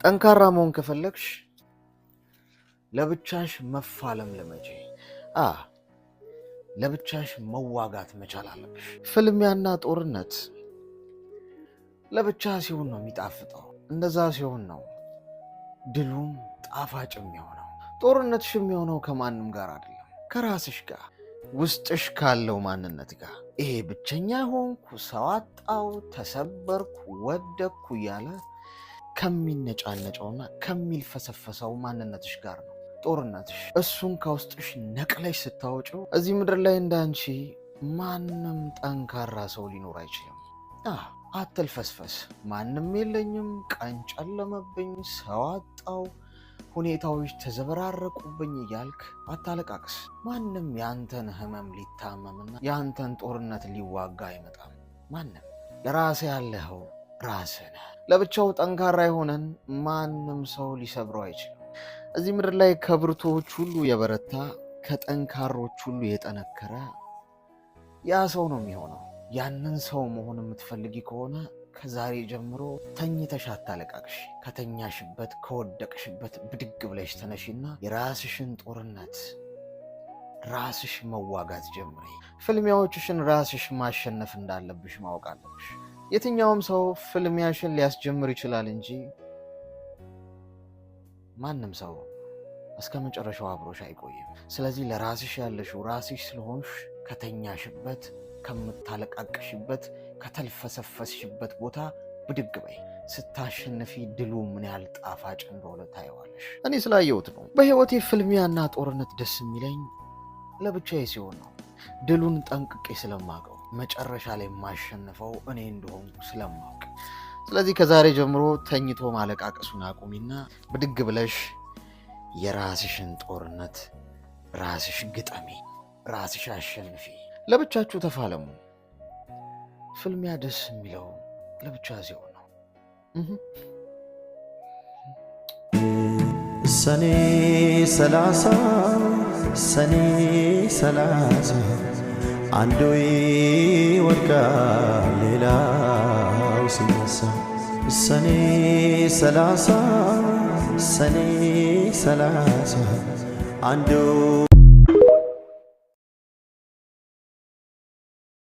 ጠንካራ መሆን ከፈለግሽ ለብቻሽ መፋለም ልመጂ። ለብቻሽ መዋጋት መቻል አለብሽ። ፍልሚያና ጦርነት ለብቻ ሲሆን ነው የሚጣፍጠው። እንደዛ ሲሆን ነው ድሉም ጣፋጭ የሚሆነው። ጦርነትሽ የሚሆነው ከማንም ጋር አይደለም፣ ከራስሽ ጋር፣ ውስጥሽ ካለው ማንነት ጋር። ይሄ ብቸኛ ሆንኩ፣ ሰው አጣው፣ ተሰበርኩ፣ ወደቅኩ እያለ ከሚነጫነጨውና ከሚልፈሰፈሰው ማንነትሽ ጋር ነው ጦርነትሽ። እሱን ከውስጥሽ ነቅለሽ ስታወጪው እዚህ ምድር ላይ እንዳንቺ ማንም ጠንካራ ሰው ሊኖር አይችልም። አትልፈስፈስ። ማንም የለኝም፣ ቀን ጨለመብኝ፣ ሰው አጣው፣ ሁኔታዎች ተዘበራረቁብኝ እያልክ አታለቃቅስ። ማንም ያንተን ህመም ሊታመምና ያንተን ጦርነት ሊዋጋ አይመጣም። ማንም። ለራስህ ያለኸው ራስህ ነህ። ለብቻው ጠንካራ የሆነን ማንም ሰው ሊሰብረው አይችልም። እዚህ ምድር ላይ ከብርቱዎች ሁሉ የበረታ፣ ከጠንካሮች ሁሉ የጠነከረ ያ ሰው ነው የሚሆነው። ያንን ሰው መሆን የምትፈልጊ ከሆነ ከዛሬ ጀምሮ ተኝተሽ አታለቃቅሽ። ከተኛሽበት ከወደቅሽበት ብድግ ብለሽ ተነሺና የራስሽን ጦርነት ራስሽ መዋጋት ጀምሪ። ፍልሚያዎችሽን ራስሽ ማሸነፍ እንዳለብሽ ማወቅ አለብሽ። የትኛውም ሰው ፍልሚያሽን ሊያስጀምር ይችላል እንጂ ማንም ሰው እስከ መጨረሻው አብሮሽ አይቆይም። ስለዚህ ለራስሽ ያለሽው ራስሽ ስለሆንሽ ከተኛሽበት፣ ከምታለቃቅሽበት፣ ከተልፈሰፈስሽበት ቦታ ብድግ በይ። ስታሸንፊ ድሉ ምን ያህል ጣፋጭ እንደሆነ ታየዋለሽ። እኔ ስላየሁት ነው። በሕይወቴ ፍልሚያና ጦርነት ደስ የሚለኝ ለብቻዬ ሲሆን ነው። ድሉን ጠንቅቄ ስለማውቀው፣ መጨረሻ ላይ የማሸንፈው እኔ እንደሆንኩ ስለማውቅ። ስለዚህ ከዛሬ ጀምሮ ተኝቶ ማለቃቀሱን አቁሚና ብድግ ብለሽ የራስሽን ጦርነት ራስሽ ግጠሚ፣ ራስሽ አሸንፊ። ለብቻችሁ ተፋለሙ። ፍልሚያ ደስ የሚለው ለብቻ ሲሆን ነው። ሰኔ 30፣ ሰኔ 30፣ አንዱ ይወድቃል ሌላው ሲነሳ። ሰኔ 30፣ ሰኔ 30፣ አንዱ